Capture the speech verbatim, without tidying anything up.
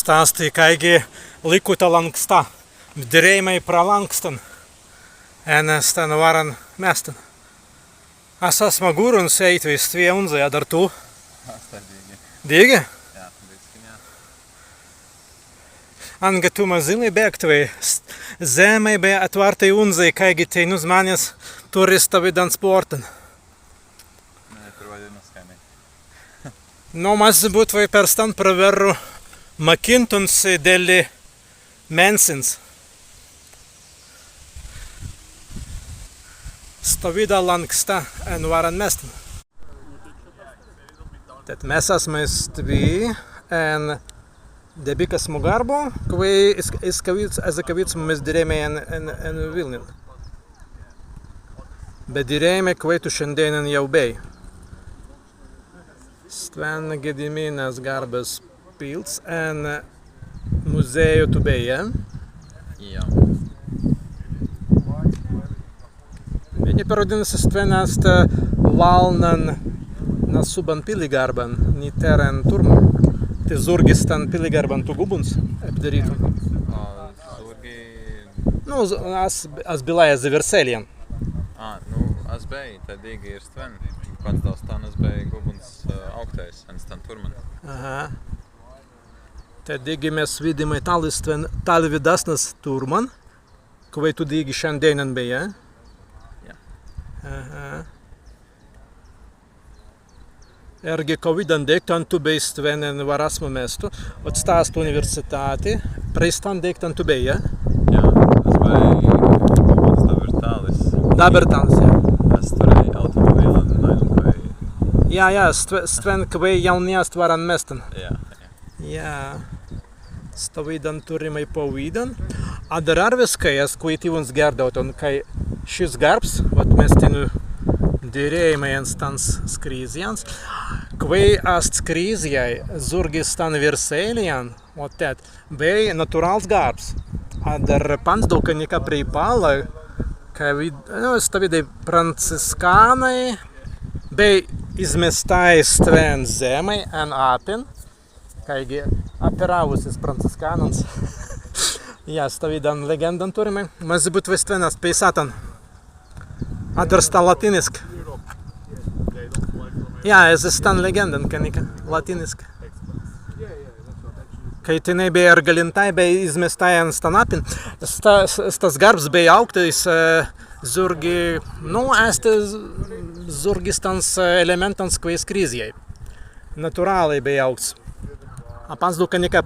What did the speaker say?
Sta ast kāigi likkuta lānksta. Dirēimai pra lānkstan en stan wāran mēstan. As asma gūruns ēitwei stwi unzai, adder tū? Ast dīgi. Dīgi? Jā, druskin, jā. Anga tū mazīlai bēgtwei zemmai be etwārtai unzai, kāigi teinū zmānes turri stawīdan spōrtan. Nē, turri waidinna skāni. Nō, mazzi būtwei per stan prawerru mukīntun si delli mēnsins. Stawīda lānksta en wāran mēstan. Tēt mes asmai stwi en debīkasmu garbu, kwēi iz-, izkawīds-, ezze kawīdsmu mes dirēimai en, en, en Wilnin. Be dirēimai, kwēi tū šandēinan jāu bēi. Stwen Gediminas garbas pilts en muzēju tū bēi, jā? Jā. Ni perwaidinna si stwen ast, ē, walnan na subban pilligarban, ni tēr en turmu. Tīt zūrgi stan pilligarban tū gūbuns ebdirītun. Ā, zūrgi. Nu, z-, as, as bilāi ezze Wirsēlijan. Ā, nu, as bēi, tēt dīgi ir stwen. Pats dāi stan as bēi gūbuns, ē, aūktais en stan turman. Aha. Tēt dīgi mes widāimai tālis stwen, tālis widāsnas turman, kwēi tū dīgi šandēinan bēi, jā? Jā. Aha. Ērgi kawīdan deīktan tū bēi stwen en wārasmu mēstu, ot sta ast universitāti, prei stan deīktan tū bēi, jā? Jā, as bēi gūbuns dabber tālis. Dabber tālis, jā. As turēi automobīlan, nailun kwēi. Jā, jā, stwe-, stwen kwēi jāu ni ast wāran mēstan. Jā, jā. Jā, stawīdan turrimai pawīdan. Adder arwiskai as kwaitīwuns gērdautun, kāi šis garbs, wat mes teinū dirēimai en stans skrīzjans, kwēi ast skrīzjai zūrgi stan Wirsēlijan, ot tēt, bēi naturāls garbs. Adder panzdau ka nika prei palla, kāi wid-, nu, stawīdai pranciskānai bēi izmestai stwen zemmai en appin, kāigi aperawusis pranciskānans. Jā, stawīdan legēndan turrimai. Mazzi būtwei stwen ast peisātan. Adder sta latīnisk. Jā, ezze stan legēndan, ka nika latīnisk. Kāi tenēi bēi ergalintāi, bēi izmestāi en stan appin. Sta-, s-, stas garbs bēi aūktais, ē, zūrgi, nu, ēst, ē, z-, zūrgi stans, ē, elementans, kwēi skrīzjai. Naturālai bēi aūkts. A panzdau ka nika